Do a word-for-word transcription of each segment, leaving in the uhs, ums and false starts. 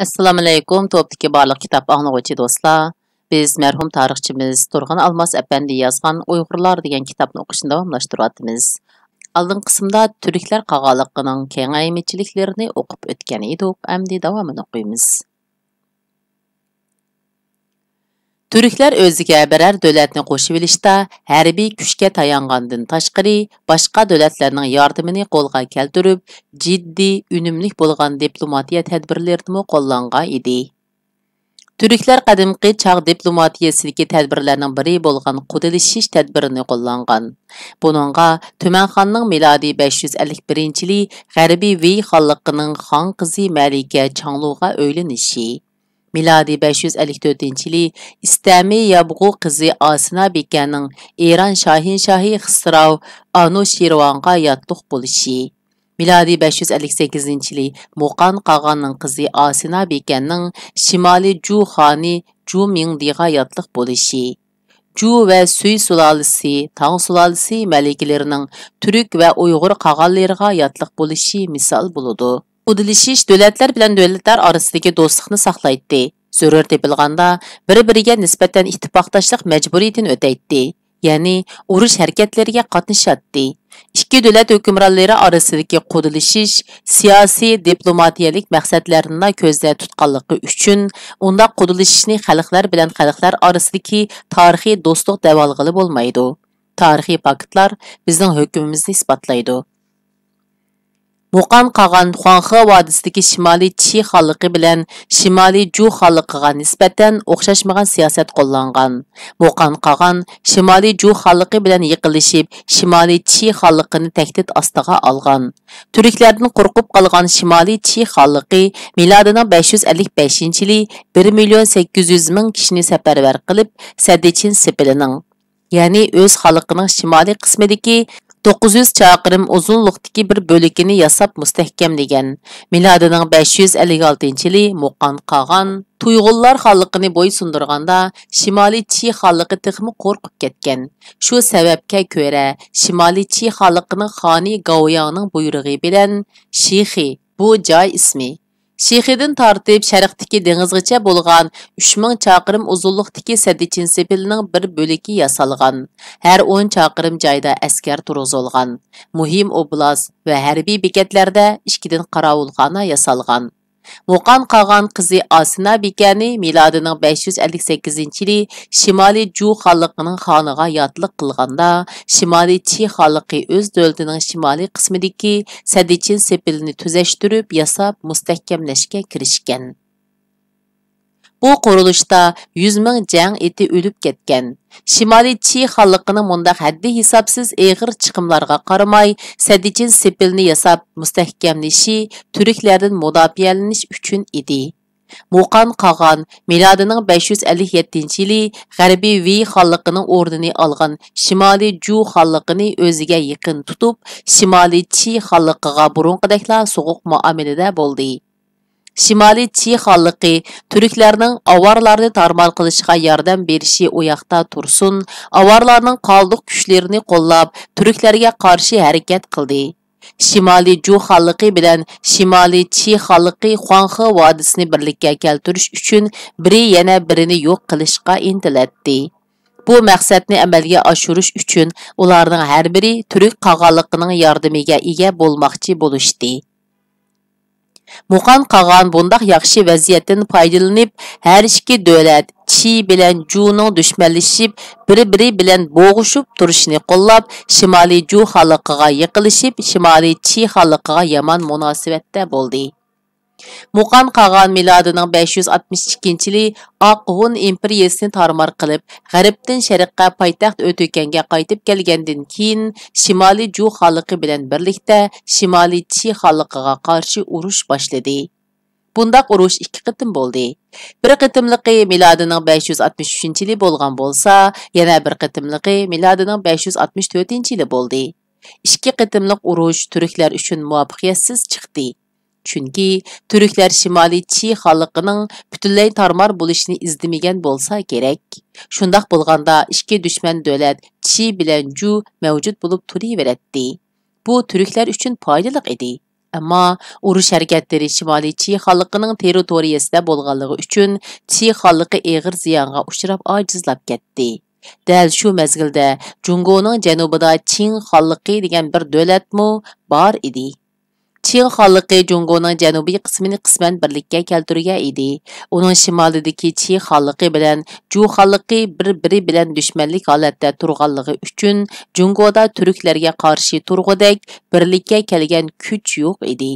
ئەسسالامۇئەلەيكۇم، توپتىكى بارلىق كىتاب ئاڭلىغۇچى دوستلار. بىز مەرھۇم تارىخچىمىز تۇرغۇن ئالماس ئەپەندى يازغان ئۇيغۇرلار دېگەن كىتابنى ئوقۇشنى داۋاملاشتۇرۇۋاتىمىز. ئالدىنقى قىسىمدا تۈركلەر قاغانلىقىنىڭ كېڭەيمىچىلىكلىرىنى ئوقۇپ ئۆتكەن ئىدۇق، ئەمدى داۋامىنى ئوقۇيمىز. تۈركلەر ئۆزىگە بىرەر دۆلەتنى قوشۇۋېلىشتا ھەربىي كۈچكە تايانغاندىن تاشقىرى، باشقا دۆلەتلەرنىڭ ياردىمىنى قولغا كەلتۈرۈپ، جىددىي، ئۈنۈملۈك بولغان دىپلوماتىيە تەدبىرلىرىنىمۇ قوللانغان ئىدى. تۈركلەر قەدىمكى چاغ دىپلوماتىيەسىدىكى تەدبىرلەرنىڭ بىرى بولغان قۇدىلىشىش تەدبىرىنى قوللانغان. بۇنىڭغا تۈمەنخاننىڭ مىلادىي بەش يۈز ئەللىك بىرىنچى يىلى غەربىي ۋېي خانلىقىنىڭ خان قىزى مەلىكە چاڭلۇغا ئۆيلىنىشى، مىلادىي بەش يۈز ئەللىك تۆتىنچى يىلى ئىستەمى يابغۇ قىزى ئاسىنا بىكەنىڭ ئىران شاھىنشاھى خىسراۋ ئانۇشىرۋانغا ياتلىق بولۇشى، مىلادىي بەش يۈز ئەللىك سەككىزىنچى يىلى مۇقان قاغاننىڭ قىزى ئاسىنا بىكەنىڭ شىمالىي جۇ خانى جۇ مىڭدىغا ياتلىق بولۇشى، جۇ ۋە سۈي سۇلالىسى، تاڭ سۇلالىسى مەلىكىلىرىنىڭ تۈرك ۋە ئۇيغۇر قاغانلىرىغا ياتلىق بولۇشى مىسال بولىدۇ. قۇدىلىشىش دۆلەتلەر بىلەن دۆلەتلەر ئارىسىدىكى دوستلۇقنى ساقلايتتى. زۆرۈر تېپىلغاندا، بىر-بىرىگە نىسبەتەن ئىتتىپاقداشلىق مەجبۇرىيىتىنى ئۆتەيتتى. يەنى ئۇرۇش ھەرىكەتلىرىگە قاتنىشاتتى. ئىككى دۆلەت ھۆكۈمرانلىرى ئارىسىدىكى قۇدىلىشىش سىياسىي، دىپلوماتىيەلىك مەقسەتلەرنىلا كۆزدە تۇتقانلىقى ئۈچۈن، ئۇنداق قۇدىلىشىشنى خەلقلەر بىلەن خەلقلەر ئارىسىدىكى تارىخىي دوستلۇق دەۋالغىلى بولمايدۇ. تارىخىي پاكىتلار بىزنىڭ ھۆكمىمىزنى ئىسپاتلايدۇ. مۇقان قاغان خۇاڭخې ۋادىسىدىكى شىمالىي چى خانلىقى بىلەن شىمالىي جۇ خانلىقىغا نىسبەتەن ئوخشاشمىغان سىياسەت قوللانغان. مۇقان قاغان شىمالىي جۇ خانلىقى بىلەن يېقىنلىشىپ، شىمالىي چى خانلىقىنى تەھدىت ئاستىغا ئالغان. تۈركلەردىن قورقۇپ قالغان شىمالىي چى خانلىقى مىلادىنىڭ بەش يۈز ئەللىك بەشىنچى يىلى بىر مىليون سەككىز يۈز مىڭ كىشىنى سەپەرۋەر قىلىپ، سەددىچىن سېپىلىنىڭ، يەنى ئۆز خانلىقىنىڭ شىمالىي قىسمىدىكى توققۇز يۈز چاقىرىم ئۇزۇنلۇقتىكى بىر بۆلىكىنى ياساپ مۇستەھكەملىگەن. مىلادىنىڭ بەش يۈز ئەللىك ئالتىنچى يىلى مۇقان قاغان تۇيغۇنلار خانلىقىنى بويسۇندۇرغاندا، شىمالىي چى خانلىقى تېخىمۇ قورقۇپ كەتكەن. شۇ سەۋەبكە كۆرە، شىمالىي چى خانلىقىنىڭ خانى گاۋياڭنىڭ بۇيرۇقى بىلەن شىخې، بۇ جاي ئىسمى، شىخېدىن تارتىپ شەرقتىكى دېڭىزغىچە بولغان ئۈچ مىڭ چاقىرىم ئۇزۇنلۇقتىكى سەددىچىن سېپىلنىڭ بىر بۆلىكى ياسالغان. ھەر ئون چاقىرىم جايدا ئەسكەر تۇرغۇزۇلغان. مۇھىم ئوبلاست ۋە ھەربىي بېكەتلەردە ئىككىدىن قاراۋۇلخانا ياسالغان. مۇقان قاغان قىزى ئاسىنا بىكەنى مىلادىنىڭ بەش يۈز ئەللىك سەككىزىنچى يىلى شىمالىي جۇ خانلىقىنىڭ خانىغا ياتلىق قىلغاندا، شىمالىي چى خانلىقى ئۆز دۆلىتىنىڭ شىمالىي قىسمىدىكى سەددىچىن سېپىلنى تۈزەشتۈرۈپ ياساپ مۇستەھكەملەشكە كىرىشكەن. بۇ قۇرۇلۇشتا يۈز مىڭ جەڭ ئېتى ئۆلۈپ كەتكەن. شىمالىي چى خانلىقىنىڭ مۇنداق ھەددى ھېسابسىز ئېغىر چىقىملارغا قارىماي، سەددىچىن سېپىلنى ياساپ مۇستەھكەملىشى تۈركلەردىن مۇداپىئەلىنىش ئۈچۈن ئىدى. مۇقان قاغان مىلادىنىڭ بەش يۈز ئەللىك يەتتىنچى يىلى غەربىي ۋېي خانلىقىنىڭ ئورنىنى ئالغان شىمالىي جۇ خانلىقىنى ئۆزىگە يېقىن تۇتۇپ، شىمالىي چى خانلىقىغا بۇرۇنقىدەكلا سوغۇق مۇئامىلىدە بولدى. شىمالىي چى خانلىقى تۈركلەرنىڭ ئاۋارلارنى تارمار قىلىشىغا ياردەم بېرىشى ئۇياقتا تۇرسۇن، ئاۋارلارنىڭ قالدۇق كۈچلىرىنى قوللاپ، تۈركلەرگە قارشى ھەرىكەت قىلدى. شىمالىي جۇ خانلىقى بىلەن شىمالىي چى خانلىقى خۇاڭخې ۋادىسىنى بىرلىككە كەلتۈرۈش ئۈچۈن بىرى يەنە بىرىنى يوق قىلىشقا ئىنتىلەتتى. بۇ مەقسەتنى ئەمەلگە ئاشۇرۇش ئۈچۈن ئۇلارنىڭ ھەر بىرى تۈرك قاغانلىقىنىڭ ياردىمىگە ئىگە بولماقچى بولۇشتى. مۇقان قاغان بۇنداق ياخشى ۋەزىيەتتىن پايدىلىنىپ، ھەر ئىككى دۆلەت چى بىلەن جۇنىڭ دۈشمەنلىشىپ، بىر-بىرى بىلەن بوغۇشۇپ تۇرۇشىنى قوللاپ، شىمالىي جۇ خانلىقىغا يېقىنلىشىپ، شىمالىي چى خانلىقىغا يامان مۇناسىۋەتتە بولدى. مۇقان قاغان مىلادىنىڭ بەش يۈز ئاتمىش ئىككىنچى يىلى ئاق ھون ئىمپېرىيىسىنى تارمار قىلىپ، غەربتىن شەرققە پايتەخت ئۆتۈكەنگە قايتىپ كەلگەندىن كېيىن، شىمالىي جۇ خانلىقى بىلەن بىرلىكتە شىمالىي چى خانلىقىغا قارشى ئۇرۇش باشلىدى. بۇنداق ئۇرۇش ئىككى قېتىم بولدى. بىر قېتىملىقى مىلادىنىڭ بەش يۈز ئاتمىش ئۈچىنچى يىلى بولغان بولسا، يەنە بىر قېتىملىقى مىلادىنىڭ بەش يۈز ئاتمىش تۆتىنچى يىلى بولدى. ئىككى قېتىملىق ئۇرۇش تۈركلەر ئۈچۈن مۇۋەپپەقىيەتسىز چىقتى. چۈنكى تۈركلەر شىمالىي چى خانلىقىنىڭ پۈتۈنلەي تارمار بولۇشىنى ئىزدىمىگەن بولسا كېرەك. شۇنداق بولغاندا ئىككى دۈشمەن دۆلەت چى بىلەن جۇ مەۋجۇت بولۇپ تۇرۇۋېرەتتى. بۇ تۈركلەر ئۈچۈن پايدىلىق ئىدى. ئەمما ئۇرۇش ھەرىكەتلىرى شىمالىي چى خانلىقىنىڭ تېررىتورىيەسىدە بولغانلىقى ئۈچۈن، چى خانلىقى ئېغىر زىيانغا ئۇچراپ ئاجىزلاپ كەتتى. دەل شۇ مەزگىلدە جۇڭگونىڭ جەنۇبىدا چىڭ خانلىقى دېگەن بىر دۆلەتمۇ بار ئىدى. چىڭ خانلىقى جۇڭگونىڭ جەنۇبىي قىسمىنى قىسمەن بىرلىككە كەلتۈرگەن ئىدى. ئۇنىڭ شىمالىدىكى چى خانلىقى بىلەن جۇ خانلىقى بىر-بىرى بىلەن دۈشمەنلىك ھالەتتە تۇرغانلىقى ئۈچۈن، جۇڭگودا تۈركلەرگە قارشى تۇرغۇدەك بىرلىككە كەلگەن كۈچ يوق ئىدى.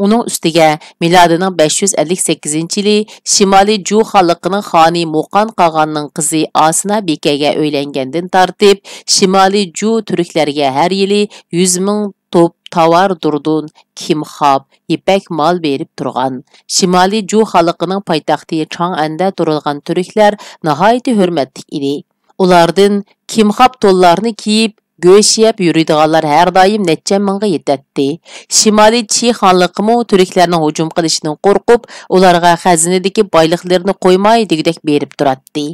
ئۇنىڭ ئۈستىگە، مىلادىنىڭ بەش يۈز ئەللىك سەككىزىنچى يىلى شىمالىي جۇ خانلىقىنىڭ خانى مۇقان قاغاننىڭ قىزى ئاسىنا بىكەگە ئۆيلەنگەندىن تارتىپ، شىمالىي جۇ تۈركلەرگە ھەر يىلى يۈز مىڭ توپ تاۋار دۇردۇن، كىمخاب، يىپەك مال بېرىپ تۇرغان. شىمالىي جۇ خانلىقىنىڭ پايتەختى چاڭئەندە تۇرىدىغان تۈركلەر ناھايىتى ھۆرمەتلىك ئىدى. ئۇلاردىن كىمخاب تونلارنى كىيىپ، گۆش يەپ يۈرىدىغانلار ھەر دائىم نەچچە مىڭغا يېتەتتى. شىمالىي چى خانلىقىمۇ تۈركلەرنىڭ ھۇجۇم قىلىشىدىن قورقۇپ، ئۇلارغا خەزىنىدىكى بايلىقلىرىنى قويماي دېگۈدەك بېرىپ تۇراتتى.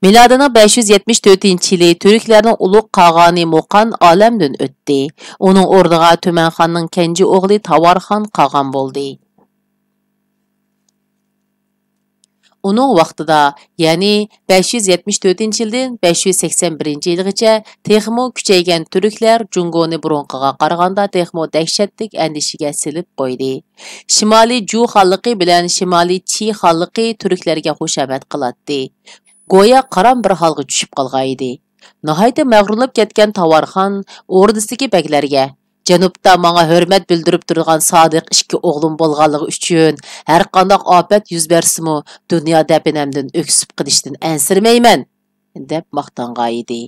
مىلادىنىڭ بەش يۈز يەتمىش تۆتىنچى يىلى تۈركلەرنىڭ ئۇلۇغ قاغانى مۇقان ئالەمدىن ئۆتتى. ئۇنىڭ ئورنىغا تۈمەنخاننىڭ كەنجى ئوغلى تاۋارخان قاغان بولدى. ئۇنىڭ ۋاقتىدا، يەنى بەش يۈز يەتمىش تۆتىنچى يىلدىن بەش يۈز سەكسەن بىرىنچى يىلغىچە تېخىمۇ كۈچەيگەن تۈركلەر جۇڭگونى بۇرۇنقىغا قارىغاندا تېخىمۇ دەھشەتلىك ئەندىشىگە سېلىپ قويدى. شىمالىي جۇ خانلىقى بىلەن شىمالىي چى خانلىقى تۈركلەرگە خۇشامەت قىلاتتى. گويا قارام بىر ھالغا چۈشۈپ قالغانىدى. ناھايىتى مەغرۇرلىنىپ كەتكەن تاۋارخان ئوردىسىدىكى بەگلەرگە، «جەنۇبتا ماڭا ھۆرمەت بىلدۈرۈپ تۇرىدىغان سادىق ئىككى ئوغلۇم بولغانلىقى ئۈچۈن، ھەرقانداق ئاپەت يۈز بەرسىمۇ، دۇنيا دەپىنەمدىن ئۆكسۈپ قېلىشتىن ئەنسىرىمەيمەن» دەپ ماختانغانىدى.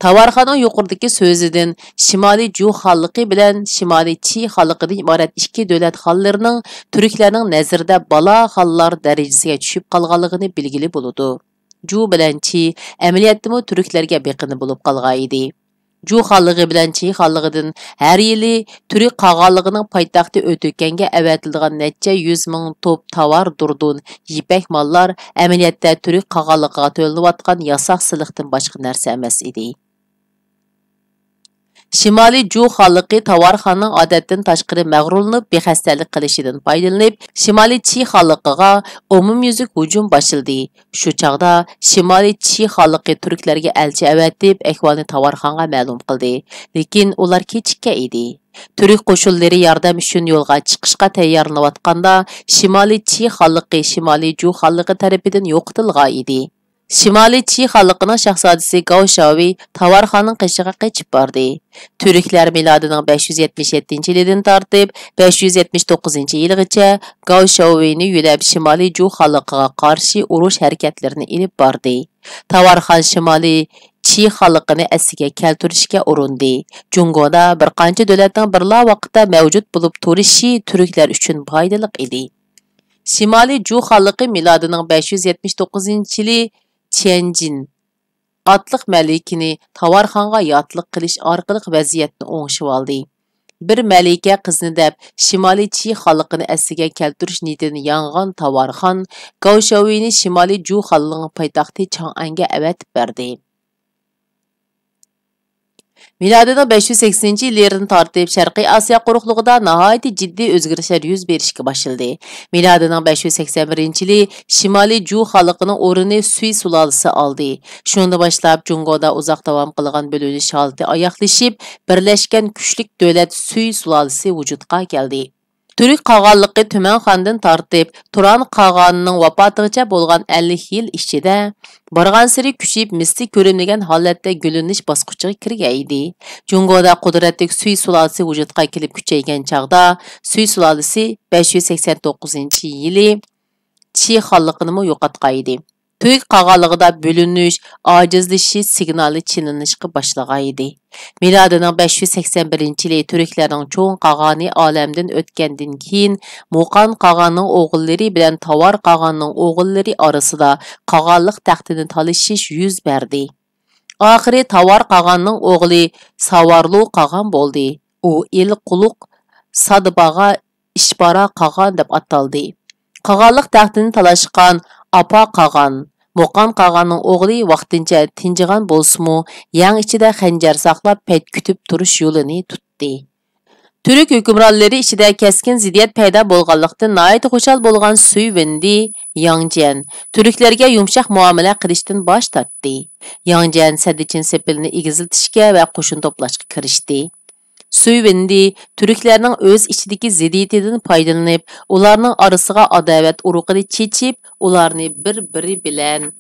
تاۋارخاننىڭ يۇقىرىدىكى سۆزىدىن شىمالىي جۇ خانلىقى بىلەن شىمالىي چى خانلىقىدىن ئىبارەت ئىككى دۆلەت خانلىرىنىڭ تۈركلەرنىڭ نەزىرىدە بالا خانلار دەرىجىسىگە چۈشۈپ قالغانلىقىنى بىلگىلى بولىدۇ. جۇ بىلەن چى ئەمەلىيەتتىمۇ تۈركلەرگە بېقىندى بولۇپ قالغانىدى. جۇ خانلىقى بىلەن چى خانلىقىدىن ھەر يىلى تۈرك قاغانلىقىنىڭ پايتەختى ئۆتۈكەنگە ئەۋەتىلىدىغان نەچچە يۈز مىڭ توپ تاۋار دۇردۇن، يىپەك ماللار ئەمەلىيەتتە تۈرك قاغانلىقىغا تۆلىنىۋاتقان ياساق سېلىقتىن باشقا نەرسە ئەمەس ئىدى. شىمالىي جۇ خانلىقى تاۋارخاننىڭ ئادەتتىن تاشقىرى مەغرۇرلىنىپ، بىخەستەلىك قىلىشىدىن پايدىلىنىپ، شىمالىي چى خانلىقىغا ئومۇميۈزلۈك ھۇجۇم باشلىدى. شۇ چاغدا شىمالىي چى خانلىقى تۈركلەرگە ئەلچى ئەۋەتىپ، ئەھۋالنى تاۋارخانغا مەلۇم قىلدى. لېكىن ئۇلار كېچىككەن ئىدى. تۈرك قوشۇنلىرى ياردەم ئۈچۈن يولغا چىقىشقا تەييارلىنىۋاتقاندا، شىمالىي چى خانلىقى شىمالىي جۇ خانلىقى تەرىپىدىن يوقىتىلغان ئىدى. شىمالىي چى خانلىقىنىڭ شاھزادىسى گاۋ شاۋۋېي تاۋارخاننىڭ قېشىغا قېچىپ باردى. تۈركلەر مىلادىنىڭ بەش يۈز يەتمىش يەتتىنچى يىلىدىن تارتىپ بەش يۈز يەتمىش توققۇزىنچى يىلغىچە گاۋ شاۋۋېينى يۆلەپ، شىمالىي جۇ خانلىقىغا قارشى ئۇرۇش ھەرىكەتلىرىنى ئېلىپ باردى. تاۋارخان شىمالىي چى خانلىقىنى ئەسلىگە كەلتۈرۈشكە ئۇرۇندى. جۇڭگودا بىر قانچە دۆلەتنىڭ بىرلا ۋاقىتتا مەۋجۇت بولۇپ تۇرۇشى تۈركلەر ئۈچۈن پايدىلىق ئىدى. شىمالىي جۇ خانلىقى مىلادىنىڭ بەش يۈز يەتمىش توققۇزىنچى يىلى چيەنجىن ئاتلىق مەلىكىنى تاۋارخانغا ياتلىق قىلىش ئارقىلىق ۋەزىيەتنى ئوڭشىۋالدى. بىر مەلىكە قىزنى دەپ، شىمالىي چى خانلىقىنى ئەسلىگە كەلتۈرۈش نىيىتىدىن يانغان تاۋارخان گاۋ شاۋۋېينى شىمالىي جۇ خانلىقىنىڭ پايتەختى چاڭئەنگە ئەۋەتىپ بەردى. مىلادىنىڭ بەش يۈز سەكسىنىنچى يىللىرىدىن تارتىپ شەرقىي ئاسىيا قۇرۇقلۇقىدا ناھايىتى جىددىي ئۆزگىرىشلەر يۈز بېرىشكە باشلىدى. مىلادىنىڭ بەش يۈز سەكسەن بىرىنچى يىلى شىمالىي جۇ خانلىقىنىڭ ئورنىنى سۈي سۇلالىسى ئالدى. شۇندىن باشلاپ جۇڭگودا ئۇزاق داۋام قىلغان بۆلۈنۈش ھالىتى ئاياغلىشىپ، بىرلەشكەن كۈچلۈك دۆلەت سۈي سۇلالىسى ۋۇجۇدقا كەلدى. تۈرك قاغانلىقى تۈمەنخاندىن تارتىپ تۇران قاغانىنىڭ ۋاپاتىغىچە بولغان ئەللىك يىل ئىچىدە، بارغانسېرى كۈچىيىپ، مىسلى كۆرۈلمىگەن ھالەتتە گۈللىنىش باسقۇچىغا كىرگەن ئىدى. جۇڭگودا قۇدرەتلىك سۈي سۇلالىسى ۋۇجۇدقا كېلىپ كۈچەيگەن چاغدا، سۈي سۇلالىسى بەش يۈز سەكسەن توققۇزىنچى يىلى چى خانلىقىنىمۇ يوقاتقان ئىدى. تۈرك قاغانلىقىدا بۆلۈنۈش، ئاجىزلىشىش سىگنالى چېلىنىشقا باشلىغان ئىدى. مىلادىنىڭ بەش يۈز سەكسەن بىرىنچى يىلى تۈركلەرنىڭ چوڭ قاغانى ئالەمدىن ئۆتكەندىن كېيىن، مۇقان قاغاننىڭ ئوغۇللىرى بىلەن تاۋار قاغاننىڭ ئوغۇللىرى ئارىسىدا قاغانلىق تەختىنى تالىشىش يۈز بەردى. ئاخىرى تاۋار قاغاننىڭ ئوغلى ساۋارلۇ قاغان بولدى. ئۇ ئىلقۇلۇق سادىباغا ئىشبارا قاغان دەپ ئاتالدى. قاغانلىق تەختىنى تالاشقان ئاپا قاغان، مۇقان قاغاننىڭ ئوغلى ۋاقتىنچە تىنجىغان بولسىمۇ، يەڭ ئىچىدە خەنجەر ساقلاپ، پەيت كۈتۈپ تۇرۇش يولىنى تۇتتى. تۈرك ھۆكۈمرانلىرى ئىچىدە كەسكىن زىددىيەت پەيدا بولغانلىقتىن ناھايىتى خۇشال بولغان سۈي ۋېندى ياڭ جيەن تۈركلەرگە يۇمشاق مۇئامىلە قىلىشتىن باش تارتتى. ياڭ جيەن سەددىچىن سېپىلىنى ئېگىزلىتىشكە ۋە قوشۇن توپلاشقا كىرىشتى. سۈي ۋېندى تۈركلەرنىڭ ئۆز ئىچىدىكى زىددىيىتىدىن پايدىلىنىپ، ئۇلارنىڭ ئارىسىغا ئاداۋەت ئۇرۇقىنى چېچىپ، ئۇلارنى بىر-بىرى بىلەن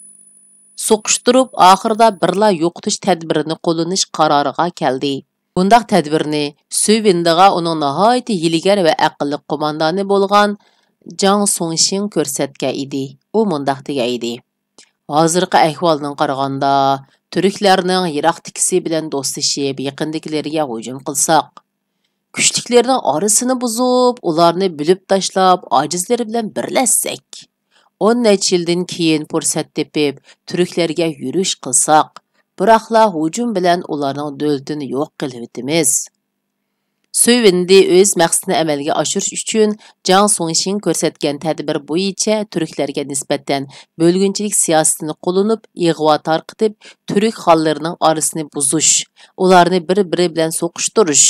سوقۇشتۇرۇپ، ئاخىرىدا بىرلا يوقىتىش تەدبىرىنى قوللىنىش قارارىغا كەلدى. بۇنداق تەدبىرنى سۈي ۋېندىغا ئۇنىڭ ناھايىتى ھىيلىگەر ۋە ئەقىللىق قوماندانى بولغان جاڭ سۇڭشىڭ كۆرسەتكەن ئىدى. ئۇ مۇنداق دېگەن ئىدى: «ھازىرقى ئەھۋالدىن قارىغاندا، تۈركلەرنىڭ يىراقتىكىسى بىلەن دوستلىشىپ، يېقىندىكىلىرىگە ھۇجۇم قىلساق، كۈچلۈكلىرىنىڭ ئارىسىنى بۇزۇپ، ئۇلارنى بۆلۈپ تاشلاپ، ئاجىزلىرى بىلەن بىرلەشسەك، ئون نەچچە يىلدىن كېيىن پۇرسەت تېپىپ، تۈركلەرگە يۈرۈش قىلساق، بىراقلا ھۇجۇم بىلەن ئۇلارنىڭ دۆلىتىنى يوق قىلىۋېتىمىز.» سۈي ۋېندى ئۆز مەقسىتىنى ئەمەلگە ئاشۇرۇش ئۈچۈن جاڭ سۇڭشىڭ كۆرسەتكەن تەدبىر بويىچە تۈركلەرگە نىسبەتەن بۆلگۈنچىلىك سىياسىتىنى قوللىنىپ، ئىغۋا تارقىتىپ، تۈرك خانلىرىنىڭ ئارىسىنى بۇزۇش، ئۇلارنى بىر-بىرى بىلەن سوقۇشتۇرۇش،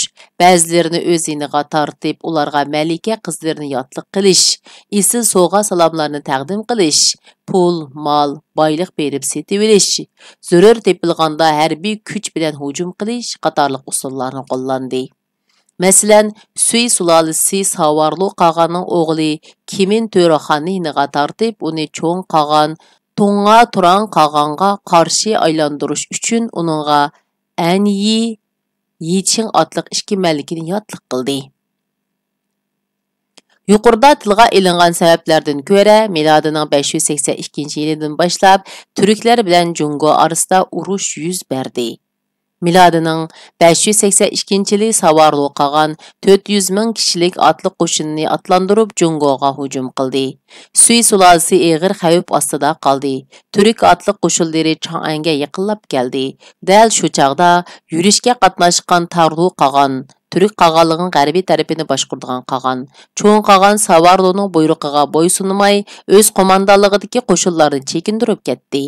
بەزىلىرىنى ئۆز يېنىغا تارتىپ، ئۇلارغا مەلىكە قىزلىرىنى ياتلىق قىلىش، ئېسىل سوۋغا-سالاملارنى تەقدىم قىلىش، پۇل، مال، بايلىق بېرىپ سېتىۋېلىش، زۆرۈر تېپىلغاندا ھەربىي كۈچ بىلەن ھۇجۇم قىلىش قاتارلىق ئۇسۇللارنى قوللاندى. مەسىلەن، سۈي سۇلالىسى ساۋارلۇ قاغاننىڭ ئوغلى كىمىن تۆرە خاننى يېنىغا تارتىپ، ئۇنى چوڭ قاغان توڭغا تۇراڭ قاغانغا قارشى ئايلاندۇرۇش ئۈچۈن ئۇنىڭغا ئەنيى، يىچىڭ ئاتلىق ئىككى مەلىكىنى ياتلىق قىلدى. يۇقىرىدا تىلغا ئېلىنغان سەۋەبلەردىن كۆرە، مىلادىنىڭ بەش يۈز سەكسەن ئىككىنچى يىلىدىن باشلاپ تۈركلەر بىلەن جۇڭگو ئارىسىدا ئۇرۇش يۈز بەردى. مىلادىنىڭ بەش يۈز سەكسەن ئىككىنچى يىلى ساۋارلۇ قاغان تۆت يۈز مىڭ كىشىلىك ئاتلىق قوشۇننى ئاتلاندۇرۇپ جۇڭگوغا ھۇجۇم قىلدى. سۈي سۇلالىسى ئېغىر خەۋپ ئاستىدا قالدى. تۈرك ئاتلىق قوشۇنلىرى چاڭئەنگە يېقىنلاپ كەلدى. دەل شۇ چاغدا يۈرۈشكە قاتناشقان تارلۇ قاغان، تۈرك قاغانلىقىنىڭ غەربىي تەرىپىنى باشقۇرىدىغان قاغان، چوڭ قاغان ساۋارلۇنىڭ بۇيرۇقىغا بويسۇنماي، ئۆز قوماندانلىقىدىكى قوشۇنلارنى چېكىندۈرۈپ كەتتى.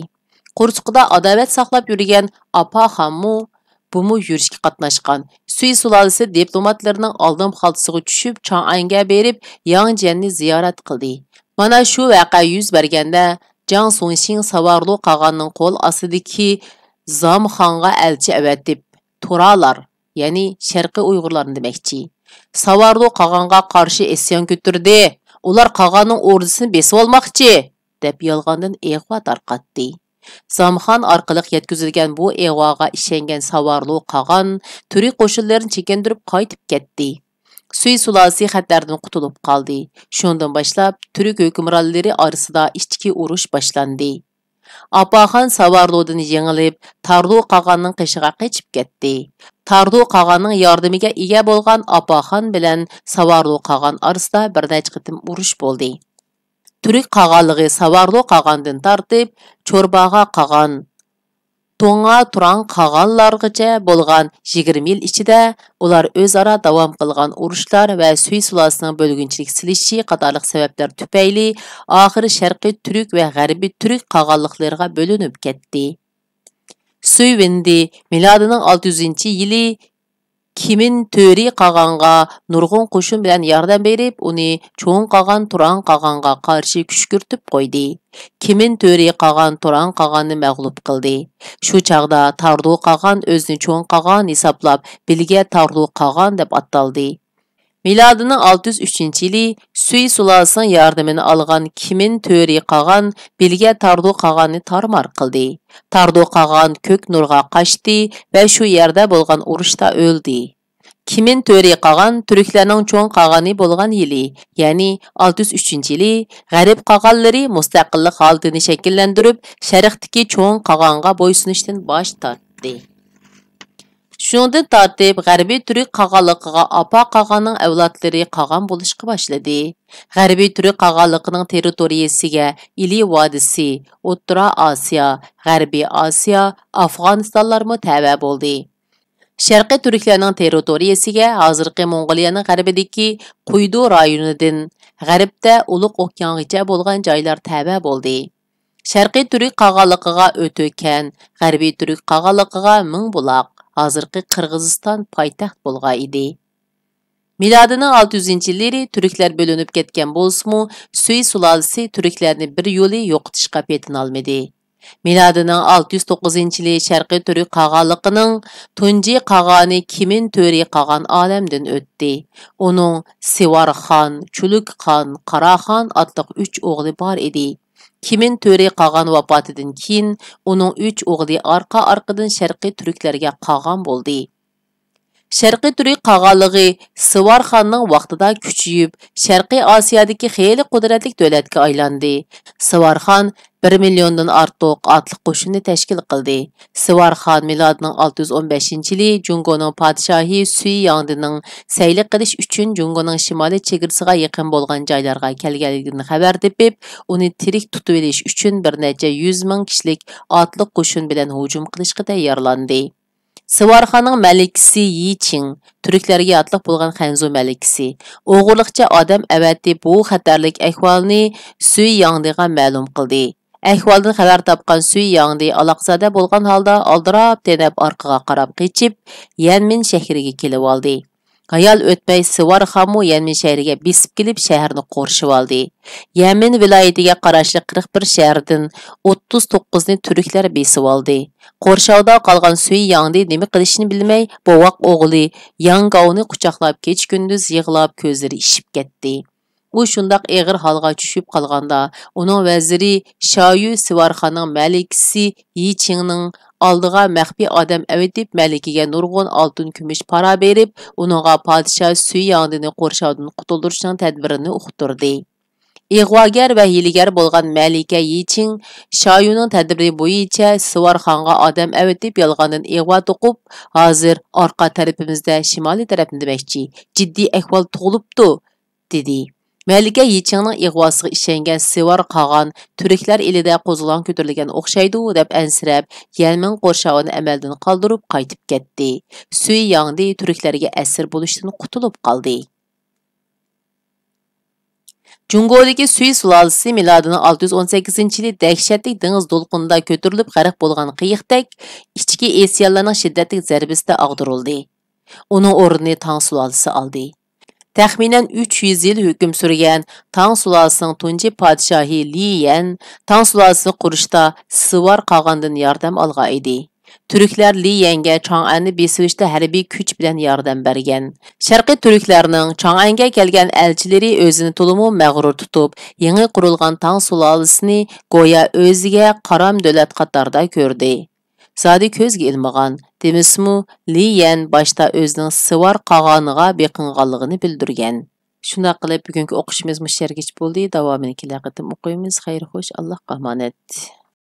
قورسىقىدا ئاداۋەت ساقلاپ يۈرگەن ئاپا خانمۇ، بۇمۇ يۈرۈشكە قاتناشقان. سۈي سۇلالىسى دىپلوماتلىرىنىڭ ئالدىن خالتىسىغا چۈشۈپ، چاڭئەنگە بېرىپ، ياڭ جيەننى زىيارەت قىلدى. مانا شۇ ۋەقە يۈز بەرگەندە، جاڭ سۇڭشىڭ ساۋارلۇ قاغاننىڭ قول ئاستىدىكى زامخانغا ئەلچى ئەۋەتىپ، تۇرالار، يەنى شەرقىي ئۇيغۇرلارنى دېمەكچى، ساۋارلۇ قاغانغا قارشى ئىسيان كۆتۈردى، ئۇلار قاغاننىڭ ئوردىسىنى بېسىۋالماقچى، دەپ يالغاندىن ئىغۋا تارقاتتى. زامخان ئارقىلىق يەتكۈزۈلگەن بۇ ئىغۋاغا ئىشەنگەن ساۋارلۇ قاغان تۈرك قوشۇنلىرىنى چېكىندۈرۈپ قايتىپ كەتتى. سۈي سۇلالىسى خەتەردىن قۇتۇلۇپ قالدى. شۇندىن باشلاپ تۈرك ھۆكۈمرانلىرى ئارىسىدا ئىچكى ئۇرۇش باشلاندى. ئاپاخان ساۋارلۇدىن يېڭىلىپ، تارلۇ قاغاننىڭ قېشىغا قېچىپ كەتتى. تارلۇ قاغاننىڭ ياردىمىگە ئىگە بولغان ئاپاخان بىلەن ساۋارلۇ قاغان ئارىسىدا بىر نەچچە قېتىم ئۇرۇش بولدى. تۈرك قاغانلىقى ساۋارلۇ قاغاندىن تارتىپ، چورباغا قاغان، توڭا تۇراڭ قاغانلارغىچە بولغان يىگىرمە يىل ئىچىدە ئۇلار ئۆزئارا داۋام قىلغان ئۇرۇشلار ۋە سۈي سۇلالىسىنىڭ بۆلگۈنچىلىك سېلىشىشى قاتارلىق سەۋەبلەر تۈپەيلى، ئاخىرى شەرقىي تۈرك ۋە غەربىي تۈرك قاغانلىقلىرىغا بۆلۈنۈپ كەتتى. سۈي ۋېندى مىلادىنىڭ ئالتە يۈزىنچى يىلى كىمىن تۆرى قاغانغا نۇرغۇن قوشۇن بىلەن ياردەم بېرىپ، ئۇنى چوڭ قاغان تۇراڭ قاغانغا قارشى كۈشكۈرتۈپ قويدى. كىمىن تۆرى قاغان تۇراڭ قاغاننى مەغلۇپ قىلدى. شۇ چاغدا تارلۇ قاغان ئۆزىنى چوڭ قاغان ھېسابلاپ، بىلگە تارلۇ قاغان دەپ ئاتالدى. مىلادىنىڭ ئالتە يۈز ئۈچىنچى يىلى سۈي سۇلالىسىنىڭ ياردىمىنى ئالغان كىمىن تۆرى قاغان بىلگە تارلۇ قاغاننى تارمار قىلدى. تارلۇ قاغان كۆك نۇرغا قاچتى ۋە شۇ يەردە بولغان ئۇرۇشتا ئۆلدى. كىمىن تۆرى قاغان تۈركلەرنىڭ چوڭ قاغانى بولغان يىلى، يەنى ئالتە يۈز ئۈچىنچى يىلى غەرب قاغانلىرى مۇستەقىللىق ھالىتىنى شەكىللەندۈرۈپ، شەرقتىكى چوڭ قاغانغا بويسۇنۇشتىن باش تارتتى. شۇنىڭدىن تارتىپ، غەربىي تۈرك قاغانلىقىغا ئاپا قاغاننىڭ ئەۋلادلىرى قاغان بولۇشقا باشلىدى. غەربىي تۈرك قاغانلىقىنىڭ تېررىتورىيەسىگە ئىلى ۋادىسى، ئوتتۇرا ئاسىيا، غەربىي ئاسىيا، ئافغانىستانلارمۇ تەۋە بولدى. شەرقىي تۈركلەرنىڭ تېررىتورىيەسىگە ھازىرقى موڭغۇلىيەنىڭ غەربىدىكى قۇيدۇ رايونىدىن غەربتە ئۇلۇغ ئوكيانغىچە بولغان جايلار تەۋە بولدى. شەرقىي تۈرك قاغانلىقىغا ئۆتۆكەن، غەربىي تۈرك قاغانلىقىغا مىڭبۇلاق، ھازىرقى قىرغىزىستان پايتەخت بولغان ئىدى. مىلادىنىڭ ئالتە يۈزىنچى يىللىرى تۈركلەر بۆلۈنۈپ كەتكەن بولسىمۇ، سۈي سۇلالىسى تۈركلەرنى بىر يولى يوقىتىشقا پېتىنالمىدى. مىلادىنىڭ ئالتە يۈز توققۇزىنچى يىلى شەرقىي تۈرك قاغانلىقىنىڭ تۇنجى قاغانى كىمىن تۆرى قاغان ئالەمدىن ئۆتتى. ئۇنىڭ سىۋار خان، چۈلۈك خان، قارا خان ئاتلىق ئۈچ ئوغلى بار ئىدى. كىمىن تۆرى قاغان ۋاپاتىدىن كېيىن، ئۇنىڭ ئۈچ ئوغلى ئارقا-ئارقىدىن شەرقىي تۈركلەرگە قاغان بولدى. شەرقىي تۈرك قاغانلىقى سىۋار خاننىڭ ۋاقتىدا كۈچىيىپ، شەرقىي ئاسىيادىكى خېلى قۇدرەتلىك دۆلەتكە ئايلاندى. سىۋار خان بىر مىليوندىن ئارتۇق ئاتلىق قوشۇننى تەشكىل قىلدى. سىۋار خان مىلادىنىڭ ئالتە يۈز ئون بەشىنچى يىلى جۇڭگونىڭ پادىشاھى سۈي ياڭدىنىڭ سەيلە قىلىش ئۈچۈن جۇڭگونىڭ شىمالىي چېگرىسىگە يېقىن بولغان جايلارغا كەلگەنلىكىدىن خەۋەر تېپىپ، ئۇنى تىرىك تۇتۇۋېلىش ئۈچۈن بىر نەچچە يۈز مىڭ كىشىلىك ئاتلىق قوشۇن بىلەن ھۇجۇم قىلىشقا تەييارلاندى. سىۋارخاننىڭ مەلىكىسى يى چىڭ، تۈركلەرگە ياتلىق بولغان خەنزۇ مەلىكىسى، ئوغرىلىقچە ئادەم ئەۋەتىپ، بۇ خەتەرلىك ئەھۋالنى سۈي ياڭدىغا مەلۇم قىلدى. ئەھۋالدىن خەۋەر تاپقان سۈي ياڭدى ئالاقزادە بولغان ھالدا ئالدىراپ-تېنەپ ئارقىغا قاراپ قېچىپ، يەنمىن شەھىرىگە كېلىۋالدى. ھايال ئۆتمەي سىۋارخانمۇ يەنمىن شەھىرىگە بېسىپ كېلىپ، شەھەرنى قورشىۋالدى. يەنمىن ۋىلايىتىگە قاراشلىق قىرىق بىر شەھەردىن ئوتتۇز توققۇزنى تۈركلەر بېسىۋالدى. قورشاۋدا قالغان سۈي ياڭدى نېمە قىلىشنى بىلمەي، بوۋاق ئوغلى ياڭ گاۋنى قۇچاقلاپ، كېچە-كۈندۈز يىغلاپ، كۆزلىرى ئىششىپ كەتتى. ئۇ شۇنداق ئېغىر ھالغا چۈشۈپ قالغاندا، ئۇنىڭ ۋەزىرى شايۈ سىۋارخاننىڭ مەلىكىسى يى چىڭنىڭ ئالدىغا مەخپىي ئادەم ئەۋېتىپ، مەلىكىگە نۇرغۇن ئالتۇن، كۈمۈش پارا بېرىپ، ئۇنىڭغا پادىشاھ سۈي ياڭدىنى قورشاۋدىن قۇتۇلدۇرۇشنىڭ تەدبىرىنى ئۇقتۇردى. ئىغۋاگەر ۋە ھىيلىگەر بولغان مەلىكە يى چىڭ شايۈنىڭ تەدبىرى بويىچە سىۋارخانغا ئادەم ئەۋېتىپ، يالغاندىن ئىغۋا توقۇپ، ھازىر ئارقا تەرىپىمىزدە، شىمالىي تەرەپنى دېمەكچى، جىددىي ئەھۋال تۇغۇلۇپتۇ، دېدى. مەلىكە يىچىڭنىڭ ئىغۋاسىغا ئىشەنگەن سىۋار قاغان تۈركلەر ئېلىدە قوزغىلاڭ كۆتۈرۈلگەن ئوخشايدۇ، دەپ ئەنسىرەپ، يەنمىن قورشاۋىنى ئەمەلدىن قالدۇرۇپ قايتىپ كەتتى. سۈي ياڭدى تۈركلەرگە ئەسىر بولۇشتىن قۇتۇلۇپ قالدى. جۇڭگودىكى سۈي سۇلالىسى مىلادىنىڭ ئالتە يۈز ئون سەككىزىنچى يىلى دەھشەتلىك دېڭىز دولقۇنىدا كۆتۈرۈلۈپ غەرق بولغان قېيىقتەك، ئىچكى ئېسىيانلارنىڭ شىددەتلىك زەربىسىدە ئاغدۇرۇلدى. ئۇنىڭ ئورنىنى تاڭ سۇلالىسى ئالدى. تەخمىنەن ئۈچ يۈز يىل ھۆكۈم سۈرگەن تاڭ سۇلالىسىنىڭ تۇنجى پادىشاھى لى يەن تاڭ سۇلالىسىنى قۇرۇشتا سىۋار قاغاندىن ياردەم ئالغان ئىدى. تۈركلەر لى يەنگە چاڭئەننى بېسىۋېلىشتا ھەربىي كۈچ بىلەن ياردەم بەرگەن. شەرقىي تۈركلەرنىڭ چاڭئەنگە كەلگەن ئەلچىلىرى ئۆزىنى تولىمۇ مەغرۇر تۇتۇپ، يېڭى قۇرۇلغان تاڭ سۇلالىسىنى گويا ئۆزىگە قارام دۆلەت قاتارىدا كۆردى. زادى كۆزگە ئىلمىغان، دېمىسىمۇ، لى يەن باشتا ئۆزىنىڭ سىۋار قاغانىغا بېقىنغانلىقىنى بىلدۈرگەن. شۇنداق قىلىپ، بۈگۈنكى ئوقۇشىمىز مۇشۇ يەرگىچە بولدى. داۋامىنى كېلەر قېتىم ئوقۇيمىز. خەير، خوش، ئاللاھقا ئامانەت.